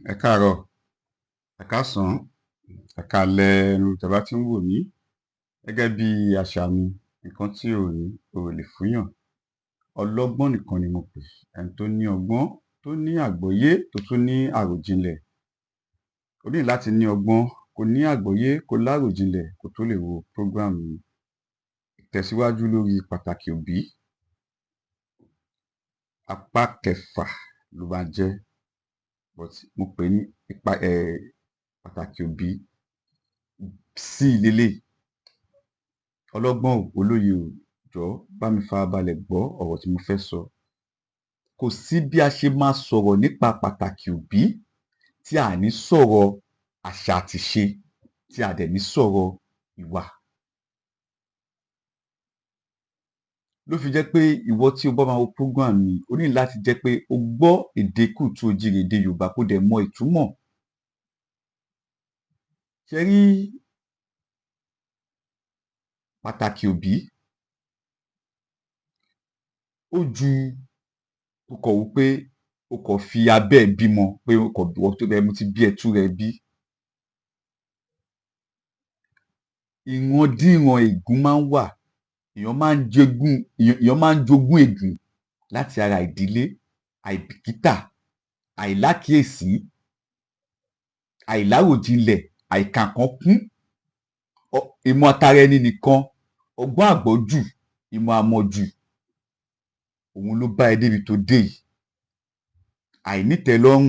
Ẹ káàárọ̀, ẹ káàsán, ẹ káalẹ́ níbi tẹ́ bá ti ń wò mí. Gẹ́gẹ́ bí àṣà mi, nǹkan tí o ò ní, o ò lè fúnyàn. Ọlọ́gbọ́n nìkan ni mo pè, ẹni tó ní ọgbọ́n, tó ní àgbọ́yé, tó tún ní àròjinlẹ̀. O ní láti ní ọgbọ́n, kó ní àgbọ́yé, kó láròjinlẹ̀ kó tó lè wo program mi. Ìtẹ̀síwájú lórí pàtàkì òbí. Apá kẹfà ló máa jẹ́, but mo pè é ní ipa pàtàkì òbí sí leléyìí. Ọlọ́gbọ́n o, olóye o, jọ̀ọ́ bá mi farabalẹ̀ gbọ́ ọ̀rọ̀ tí mo fẹ́ sọ. Kò sí bí a ṣe máa sọ̀rọ̀ nípa pàtàkì òbí tí a ní sọ̀rọ̀ àṣà àti ìṣe, tí a dẹ̀ ní sọ̀rọ̀ ìwà. Ló fi jẹ́ pé ìwọ tí o bá máa wo program mi, o ní láti jẹ́ pé o gbọ́ èdè kóòtù oòjíire, èdè Yorùbá, kó dẹ̀ mọ ìtumọ̀. Ṣé rí pàtàkì òbí? Ó ju o kàn wò pé o kàn fi abẹ́ ẹ bímọ, pé o kàn ìwọ tó bẹ́ẹ̀ mo ti bí ẹ túra ẹ bí. Ìrandíran ègún máa ń wà. Èèyàn máa ń jogún, èèyàn máa ń jogún ègún láti ara ìdílé, àìbìkítà, àìlákìíyèsí, àìláròjinlẹ̀, àìkànkánkún, ìmọ̀ tara ẹni nìkan, ọgbọ́n àgbọ́njù, ìmọ̀ àmọ̀jù. Òun ló bá ẹ débi tó dé yìí. Àìnítẹ́lọ́rùn,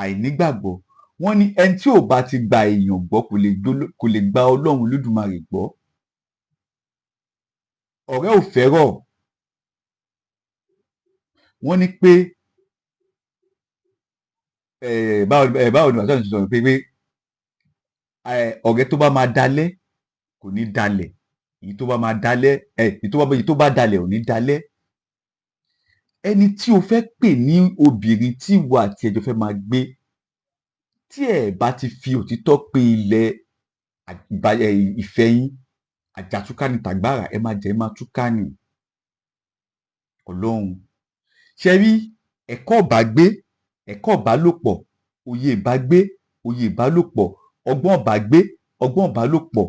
àìnígbàgbọ́. Wọ́n ní ẹni tí ò bá ti gba èèyàn gbọ́ kò lè gba Ọlọ́run Olódùmarè gbọ́. Ọ̀rẹ́ ò fẹ́rọ̀. Wọ́n ní pé báwo ni Wàsíù Àyìndé ṣe sọ̀rọ̀ pé ọ̀rẹ́ tó bá máa dalẹ̀ kò ní dalẹ̀, èyí tó bá máa dalẹ̀ èyí tó bá dalẹ̀ ò ní dalẹ̀. Ẹni tí o fẹ́ pè ní obìnrin tí ìwọ àti ẹ̀ jọ fẹ́ máa gbé, tí ẹ bá ti fi òtítọ́ pe ilẹ̀ ìfẹ́ yín, àjàtúká ni tàgbára, ẹ máa jẹ ẹ máa túká ni. Ọlọ́run. Ṣé rí ẹ̀kọ́ ìbágbé, ẹ̀kọ́ ìbálòpọ̀, òye ìbágbé, òye ìbálòpọ̀, ọgbọ́n ìbágbé, ọgbọ́n ìbálòpọ̀.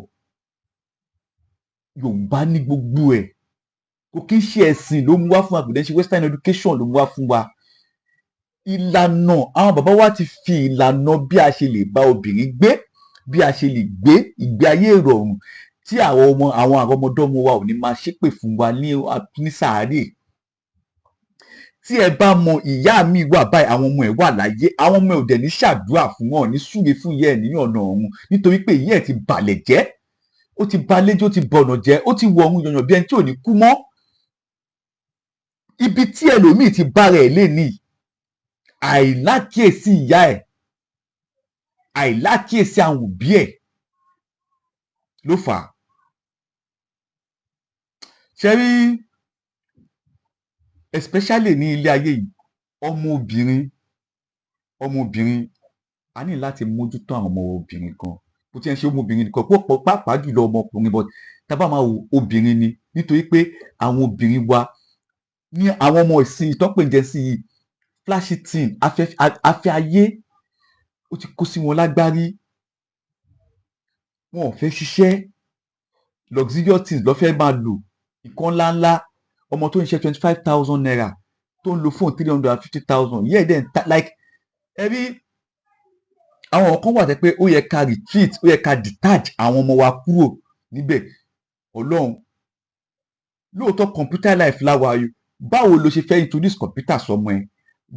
Yorùbá ní gbogbo ẹ̀. Kò kí ń ṣe ẹ̀sìn ló mú wá fún wa, kò dẹ̀ ṣe western education ló mú wá fún wa. Ìlànà àwọn bàbá wa ti fi ìlànà bí a ṣe lè bá obìnrin gbé, bí a ṣe lè gbé ìgbé ayé ìrọ̀rùn tí àwọn ọmọ àwọn àrọmọdọ́mọ wa ò ní máa ṣépè fún wa ní sàárè. Tí ẹ bá mọ ìyá mi wà báyìí, àwọn ọmọ ẹ̀ wà láyé, àwọn ọmọ ẹ̀ ò dẹ̀ ní ṣàdúrà fún wọn, ò ní súre fún ìyá ẹ̀ ní ọ̀nà ọ̀run, nítorí pé ìyá ẹ̀ ti balẹ̀ jẹ́, ó ti balẹ̀ jẹ́, ó ti bọ̀nà jẹ́, ó ti wọ ọ̀run yànyàn bí ẹni tí ò ní kú mọ́. Ibi tí ẹlòmíì ti bára ẹ̀ lénìí, àìlákìyèsí ìyá ẹ̀, àìlákìyèsí àwọn òbí ẹ̀ ló fà á. Ṣé rí, especially ní ilé ayé yìí, ọmọbìnrin, ọmọbìnrin, a ní láti mójútó àwọn ọmọ obìnrin gan. Kò tí ẹ ṣe ọmọbìnrin nìkan, púpọ̀ pàápàá jùlọ ọmọkùnrin, but tá bá máa wo obìnrin ni, nítorí pé àwọn obìnrin wa ní àwọn ọmọ ìsìn tó ń pè ní Gen Z yìí, flashy thing, afẹ́ ayé, ó ti kó sí wọn lágbárí. Wọn ò fẹ́ ṣiṣẹ́, luxurious things ló fẹ́ máa lò, nǹkan ńláńlá. Ọmọ tó ń ṣe ₦25,000 tó ń lo fóònù 350,000, ìyá ẹ̀ dẹ̀ ń ta like ẹ rí àwọn kan wà tẹ́ pé ó yẹ ká retreat, ó yẹ ká detach àwọn ọmọ wa kúrò níbẹ̀. Ọlọ́run, lóòótọ́ computer life la wà yìí. Báwo lo ṣe fẹ́ introduce computer sọmọ ẹ?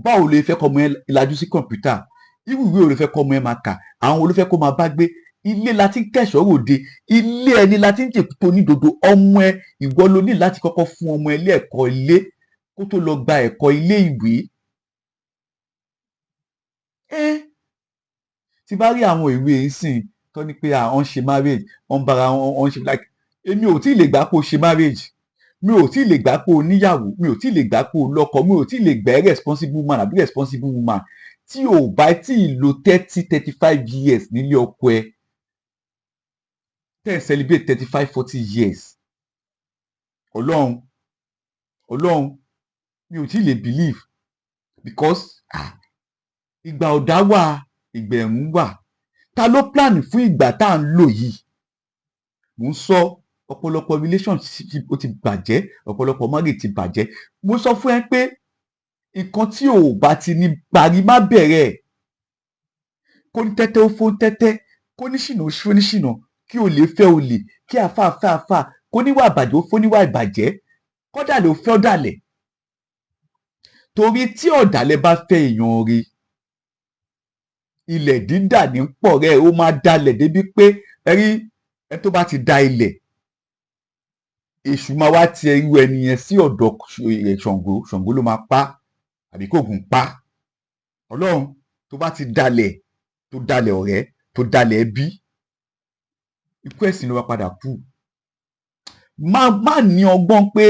Báwo lo fẹ́ kọ́ ọmọ ẹ lajú sí computer? Irú ìwé wo lo fẹ́ kọ́ ọmọ ẹ máa kà? Àwọn wo ló fẹ́ kó máa bá gbé? Ilé la ti ń kẹ̀ṣọ́ ròde, ilé ẹni la ti ń jèkúté onídodo. Ọmọ ẹ, ìwọ ló ní láti kọ́kọ́ fún ọmọ ẹ ilé ẹ̀kọ́ ilé kó tó lọ gba ẹ̀kọ́ ilé ìwé. Tí bá rí àwọn ìwé ìsìn tó ní pé àwọn ń ṣe marriage, wọ́n ń bára wọn, wọ́n ń ṣe like, èmi ò tí ì lè gbà pé o ṣe marriage, mi ò tí ì lè gbà pé o níyàwó, mi ò tí ì lè gbà pé o lọ́kọ, mi ò tí ì lè gbà ẹ́ responsible man àbí responsible woman tí o bá tí ì lo 30, 35 years nílé ọkọ ẹ, tẹ́ ẹ̀ celebrate 35, 40 years. Ọlọ́run, Ọlọ́run, mi ò tí ì lè believe because ah Ìgbà ọ̀dá wà, ìgbà ẹ̀rùn wà. Ta ló plan fún ìgbà tá à ń lò yìí? Mò ń sọ, ọ̀pọ̀lọpọ̀ relationship ó ti bàjẹ́, ọ̀pọ̀lọpọ̀ marriage ti bàjẹ́. Mo sọ fún ẹ pé nǹkan tí ò bá ti ní parí, má bẹ̀rẹ̀ ẹ̀. Kó ní tẹ́tẹ́ ó fún tẹ́tẹ́, kó ní ṣìnà ó fún ní ṣìnà, kí olè fẹ́ olè, kí àáfàá fẹ́ àáfàá, kó níwà ìbàjẹ́ ó fún níwà ìbàjẹ́, kọ́dàlẹ̀ ó fẹ́ ọ̀dàlẹ̀. Torí tí ọ̀dàlẹ̀ bá fẹ́ èèyàn rí, ilẹ̀ dídà ní pọ̀ rẹ̀, ó máa dalẹ̀ débi pé ẹ rí ẹni tó bá ti da ilẹ̀, èṣù máa wá ti irú ẹni yẹn sí ọ̀dọ̀ Ṣàngó. Ṣàngó ló máa pa àbí kóògùn pa. Ọlọ́run, tó bá ti dalẹ̀, tó dalẹ̀ ọ̀rẹ́, tó dalẹ̀ ẹbí, ikú ẹ̀sìn ló wá padà kú. Má ní ọgbọ́n pé,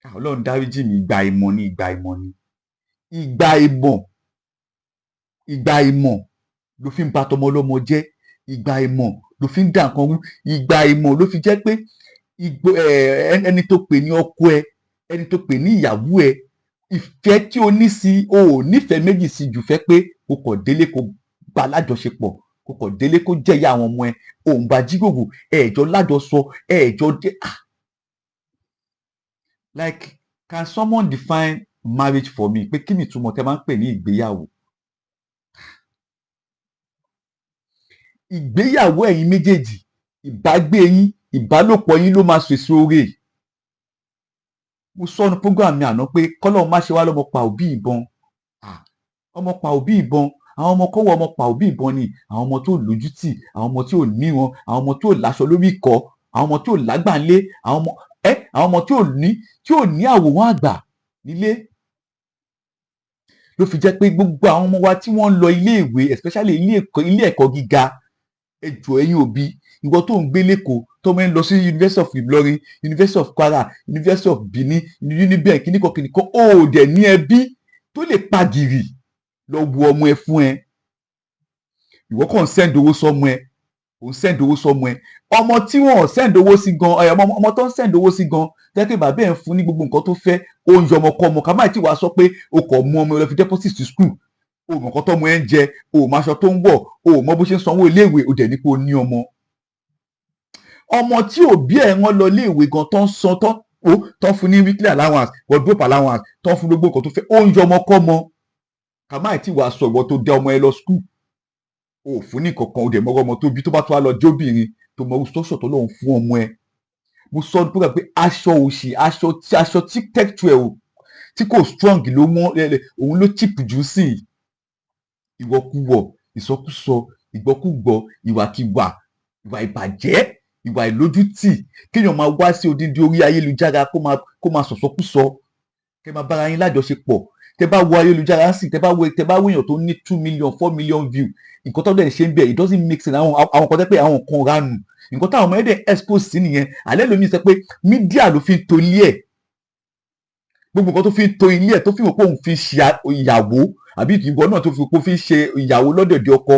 "Ah, Ọlọ́run dáríjì mí." Ìgbà ìmọ̀ ni, ìgbà ìmọ̀ ni, ìgbà ìmọ̀, ìgbà ìmọ̀ ló fi ń ba tọmọ ọlọ́mọ jẹ́, ìgbà ìmọ̀ ló fi ń dà nǹkan rú, ìgbà ìmọ̀ ló fi jẹ́ pé ẹni tó pè ní ọkọ ẹ, ẹni tó pè ní ìyàwó ẹ, ìfẹ́ tí o ní sí o, ò nífẹ̀ẹ́ méjì sí jù fẹ́ pé o kò délé kó bá lájọṣepọ̀, kó kò délé kó jẹ́ ìyá àwọn ọmọ ẹ, òun bá jígògò ẹ̀ẹ́jọ́ lájọsọ ẹ̀ẹ́jọ́ dé. Ah, like, can someone define marriage for me, pé kí ni ìtumọ̀ tẹ́ máa ń pè ní ìgbéyàwó? Ìgbéyàwó, ẹ̀yin méjèèjì, ìbágbé yín, ìbálòpọ̀ yín ló máa sèso oore. Mo sọnu program mi àná pé kọ́lọ́run má ṣe wá lọ́mọ pa òbí ìbọn. Ah, ọmọ pa òbí ìbọn, àwọn ọmọ kọ́wọ́ ọmọ pa òbí ìbọn ni àwọn ọmọ tó lójútì, àwọn ọmọ tí ò níran, àwọn ọmọ tí ò láṣọ lórí ìkọ́, àwọn ọmọ tí ò lágbàńlé, àwọn ọmọ ẹ, àwọn ọmọ tí ò ní àwòrán àgbà nílé. Ló fi jẹ́ pé gbogbo àwọn ọmọ wa tí wọ́n ń lọ ilé ìwé, especially ilé ẹ̀kọ́ gíga, ẹ jọ̀ọ́, ẹ̀yin òbí, ìwọ tó ń gbé l'Ékòó, tó máa ń lọ sí University of Ìlọrin, University of Kwara, University of Benin, Uniben, kìnnìkan kìnnìkan, ó dẹ̀ ní ẹbí tó lè pagìrì lọ wo ọmọ ẹ fún ẹ. Ìwọ kàn ń send owó sọmọ ẹ, ò ń send owó sọmọ ẹ. Ọmọ tí wọn ò send owó sí gan ẹ, ọmọ tó ń send owó sí gan, tẹ́kẹ̀ bàbá ẹ̀ ń fún ní gbogbo nǹkan tó fẹ́, ó ń yọ ọmọ kọ́ ọmọ. Ká má tí wàá sọ pé o kò mú ọmọ ẹ lọ fi deposit sí school, o mọ̀ nǹkan tọ́mọ ẹ ń jẹ, o mọ aṣọ tó ń wọ̀, o mọ bó ṣe ń sanwó iléèwé, o dẹ̀ ní pé o ní ọmọ. Ọmọ tí òbí ẹ̀ rán lọ iléèwé gan, tó ń san, tó ó tó ń fún ní weekly allowance, wardrobe allowance, tó ń fún gbogbo nǹkan tó fẹ́, ó ń yọ ọmọ kọ́ ọmọ. Ká má tí wàá sọ ìwọ tó dá ọmọ ẹ lọ school, o ò fún ní kankan, o dẹ̀ mọ́ ọmọ tó bí, tó bá tó wá lọ jóbìnrin, tó mọ structure tó lóun fún ọmọ ẹ. Mo sọ ní program pé aṣọ òṣì, aṣọ tí texture ẹ ò tí kò strong ló wọ́n, òun ló cheap jù sí i. Ìwọ̀kuwọ̀, ìsọkúsọ, ìgbọ́kúgbọ̀, ìwàkiwà, ìwà ìbàjẹ́, ìwà ìlójútì, kéèyàn máa wá sí odindi orí ayélujára kó máa sọ̀sọ́kúsọ, kẹ́ máa bára yín lájọṣepọ̀. Tẹ́ bá wo ayélujára sí, tẹ́ bá wo èèyàn tó ní 2 million, 4 million view, nǹkan tó dẹ̀ ṣe ń bẹ̀, it doesn't make sense. Àwọn kan tẹ́ pé àwọn nǹkan ranù, nǹkan táwọn ọmọ ẹ̀ dẹ̀ expose sí nìyẹn. Alẹ́ lómi sọ pé media ló fi ń to ilé ẹ̀, gbogbo nǹkan tó fi ń to ilé ẹ̀, tó fi hàn pé òun fi ṣe ìyàwó, àbí ìwọ náà tó fi pé ó fi ń ṣe ìyàwó lọ́dẹ̀dẹ̀ ọkọ,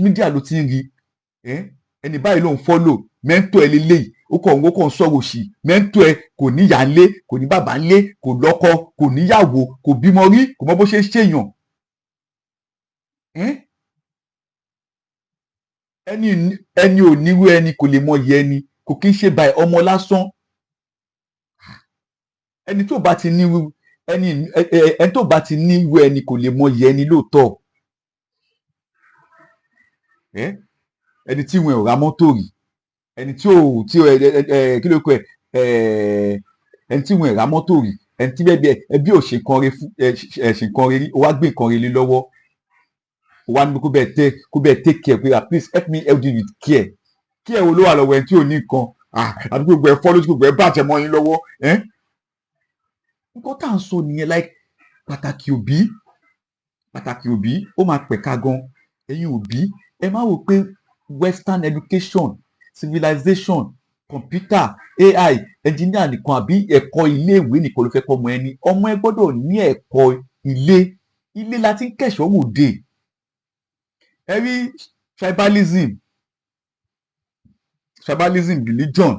media ló ti ń rí. Ẹni báyìí ló ń follow, mentor ẹ lélẹ́yìí, ó kàn ń sọ̀rọ̀ òṣì. Mentor ẹ kò ní ìyá ńlé, kò ní bàbá ńlé, kò lọ́kọ, kò níyàwó, kò bímọ rí, kò mọ bó ṣe ń ṣèyàn. Ẹni ò nírú ẹni kò lè mọyì ẹni, kò kí ń ṣe báyìí ọmọ lásán. Ẹni tó bá ti nírú ẹni, ẹni tó bá ti nírú ẹni kò lè mọyì ẹni lóòótọ́. Ẹni tí wọn ò ra mọ́tò rí, ẹni tí ò tí ò ẹ ẹ kí ló kọ ẹ ẹ ẹni tí wọn ò ra mọ́tò rí, ẹni tí bẹ́ẹ̀ ẹbí ò ṣe nǹkan re fún ẹ, ṣe nǹkan re rí, ó wá gbé nǹkan re lé lọ́wọ́, ó wá ní kó bẹ́ẹ̀ take care, pé, "Ah, please help me help you with care." Care wo ló wà lọ́wọ́ ẹni tí ò ní nǹkan? Ah, àbí gbogbo ẹ fọ́ lójú, gbogbo ẹ bàjẹ́ mọ́ yín lọ́wọ́ ẹ́. Nǹkan tá à ń sọ nìyẹn. Like, pàtàkì òbí, pàtàkì òbí, ó máa pẹ̀ka gan. Ẹ̀yin òbí, ẹ má wò pé western education, civilization, computer, AI, engineer nìkan àbí ẹ̀kọ́ iléèwé nìkan ló fẹ́ kọ́ ọmọ ẹni. Ọmọ ẹ gbọ́dọ̀ ní ẹ̀kọ́ ilé. Ilé la ti ń kẹ̀ṣọ́ ròde. Ẹ rí tribalism, religion,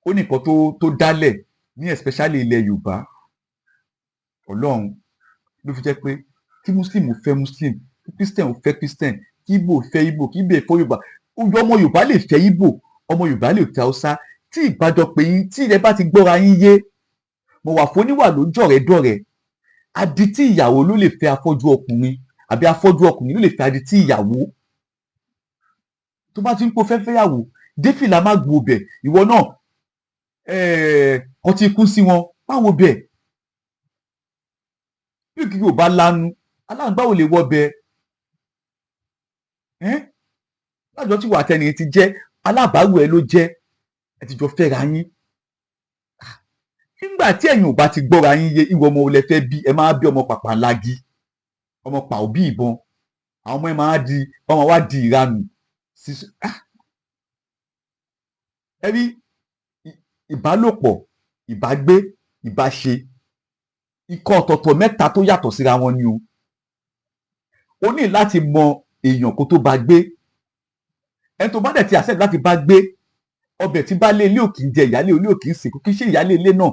ó ní nǹkan tó dálẹ̀ ní especially ilẹ̀ Yorùbá. Ọlọ́run ló fi jẹ́ pé Kí Muslim fẹ́ Muslim, kí Christian fẹ́ Christian, kí Igbo fẹ́ Igbo, kí Igbo fẹ́ Yorùbá, ọmọ Yorùbá lè fẹ́ Igbo, ọmọ Yorùbá lè fẹ́ Haúsá. Tí ìbájọpẹ̀ yín, tí ilẹ̀ bá ti gbọ́ra yín yé, mo wà fún oníwà ló jọ̀rẹ́ dọ̀rẹ́. Adití ìyàwó ló lè fẹ́ afọ́jú ọkùnrin, àbí afọ́jú ọkùnrin ló lè fẹ́ adití ìyàwó. Tó bá ti ń pò fẹ́ fẹ́yàwó, défìlà má gbó bẹ̀. Ìwọ náà ọtí kú sí wọn, má wo bẹ̀. Bí kìkì ò bá lanu, aláǹgbá ò lè wọ bẹ̀ ẹ́. Lájọ tí wà tẹni ti jẹ́ alábàárù ẹ ló jẹ́, ẹ ti jọ fẹ́ra yín. Nígbà tí ẹ̀yin ò bá ti gbọ́ra yín yé, ìwọ ọmọ olè fẹ́ bí? Ẹ máa bí ọmọ pàpà ńlági, ọmọ pàó bí ìbọn. Àwọn ọmọ ẹ máa di ọmọ wa di ìranù. Ẹ rí ìbálòpọ̀, ìbágbé, ìbáṣe, ikọ̀ ọ̀tọ̀ọ̀tọ̀ mẹ́ta tó yàtọ̀ síra wọn ni o. O ní láti mọ èèyàn kó tó bá gbé. Ẹni tó bá dẹ̀ ti accept láti bá gbé, ọbẹ̀ tí baálé ilé ò kì í jẹ, ìyálé ilé ò kì í sè, kò kí ṣe ìyálé ilé náà.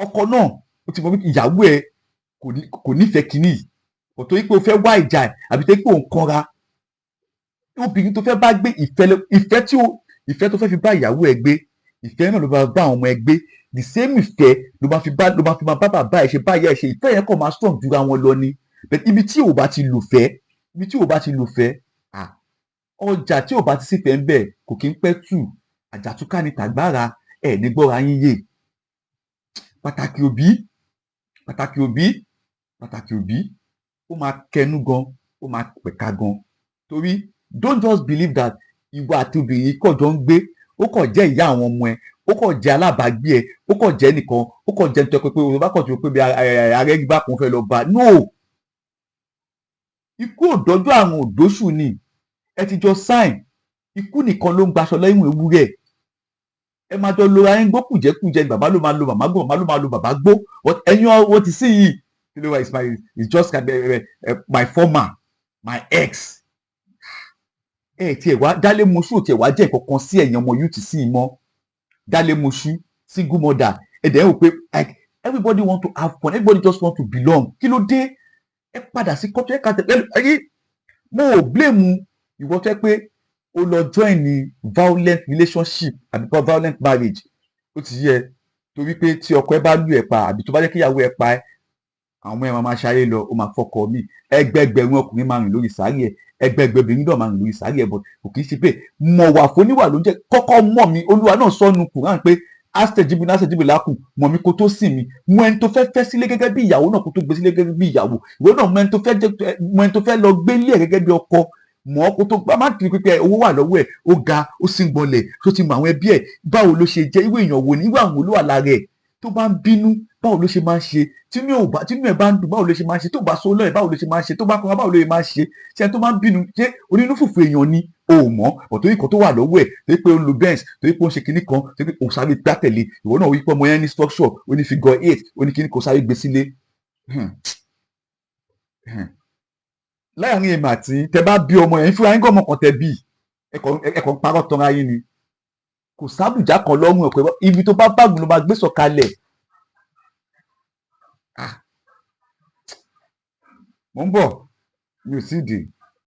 Ọkọ náà, ó ti mọ wípé ìyàwó ẹ kò nífẹ̀ẹ́ kínní yìí, kò tó yí pé o fẹ́ wá ìjà ẹ̀, àbí tó yí pé òun kanra. Obìnrin tó fẹ́ bá gbé, ìfẹ́ tí o ìfẹ́ tó fẹ́ fi bá ìyàwó ẹ gbé, ìfẹ́ náà ló bá bá àwọn ọmọ ẹ gbé. The same ìfẹ́ ló máa fi máa bá bàbá ẹ ṣe, bá ìyá ẹ ṣe. Ìfẹ́ yẹn kàn máa strong jura wọn lọ ni. But ibi tí ò bá ti lò fẹ́, ibi tí ò bá ti lò fẹ́, ah, ọjà tí ò bá ti sífẹ̀ẹ́ ń bẹ̀ kò kí ń pẹ́ tù. Àjàtúká ni tàgbára ẹ̀ ní gbọ́ra yín yé. Pàtàkì òbí, pàtàkì òbí, pàtàkì òbí, ó máa kẹnu gan, ó máa pẹ̀ka gan, torí don't just believe that ìwọ àti obìnrin yìí kọ̀ jọ ń gbé, ó kàn jẹ́ ìyá àwọn ọmọ ẹ, ó kàn jẹ́ alábàágbé ẹ, ó kàn jẹ́ nìkan, ó kàn jẹ́ nítorí pé o bá kàn tó pé bí arẹ́gbá kan fẹ́ lọ bá. No, ikú òdọ́jọ́, àrùn òdóṣù ni. Ẹ ti jọ sign. Ikú nìkan ló ń gbaṣọ lẹ́yìn ewúrẹ́. Ẹ máa jọ lora yín gbó kùjẹ́kùjẹ́. Bàbá ló máa lo màmá gbó, màmá ló máa lo bàbá gbó. But ẹ̀yin ọwọ́ ti sí yìí, kí ló wà? It's just my former, my ex. Ẹ tiẹ̀ wá dálé muṣu, ò tiẹ̀ wá jẹ́ nǹkan kan sí ẹ̀yin ọmọ youth sí i mọ́. Dálé muṣu, single mother, ẹ dẹ̀ ń wò pé like everybody want to have fun, everybody just want to belong. Kí ló dé? Ẹ padà sí kọ́tù, ẹ kà tẹ̀ ẹ. Mo ò blame ìwọ tó yẹ pé o lọ join ní violent relationship àbí violent marriage. Ó ti yẹ, torí pé tí ọkọ ẹ bá lù ẹ pa, àbí tó bá jẹ́ kí ìyàwó ẹ pa ẹ, àwọn ọmọ ẹ máa máa ṣayé lọ, ó máa fọkọ mi. Ẹgbẹẹgbẹ̀rún ọkùnrin máa rìn lórí sàárì ẹ, ẹgbẹẹgbẹ̀rún obìnrin náà máa rìn lórí sàárì ẹ, but kò kì í ṣe bẹ́ẹ̀. Mọ̀ wà fóníwà ló ń jẹ́ kọ́kọ́ mọ̀ mi. Olúwa náà sọnù Quran pé أستجب أستجب لكم. Mọ̀ mi kó tó sìn mi. Mọ ẹni tó fẹ́ fẹ́ sílé gẹ́gẹ́ bí ìyàwó náà kó tó gbé sílé gẹ́gẹ́ bí ìyàwó. Ìwọ náà mọ ẹni tó fẹ́ jẹ́, mọ ẹni tó fẹ́ lọ gbé ilé ẹ̀ gẹ́gẹ́ bí ọkọ. Mọ̀ ọ́ kó tó gbá. Má kiri pípẹ́ owó wà lọ́wọ́ ẹ̀, ó ga, ó sì ń gbọ̀nlẹ̀, tó ti mọ àwọn ẹbí ẹ̀, báwo ló ṣe jẹ́, irú èèyàn wo ni, irú àwọn olówà lára ẹ̀, tó bá ń bínú, báwo ló ṣe máa ń ṣe, tínú ẹ̀ ò bá tínú ẹ̀ bá ń dùn, báwo ló ṣe máa ń ṣe, tó bá so lọ́yẹ̀, báwo ló ṣe máa ń ṣe, tó bá kọ́ra, báwo ló ṣe máa ń ṣe, ṣé ẹni tó máa ń bínú, ṣé onínú fùfù èèyàn ni. O ò mọ̀ ọ̀, torí kan tó wà lọ́wọ́ ẹ̀, torí pé ó ń lo Benz, torí pé ó ń ṣe kinní kan, torí pé òun sáré gbá tẹ̀lé. Ìwọ náà wí pé ọmọ yẹn ní structure, ó ní figure eight, ó ní kinní kan, sáré gbé sílé. Láàrin èmi àti tẹ bá bí ọmọ yẹn fúnra yín, gọ́mọ kan tẹ bí, ẹ̀kọ́ ń parọ́ tanra yín ni. Kò sábùjá kan lọ́rùn ẹ̀kọ́. Ibi tó bá bàgùn ló máa gbé sọ̀kalẹ̀. Ah, mo ń bọ̀, mi ò sì dé.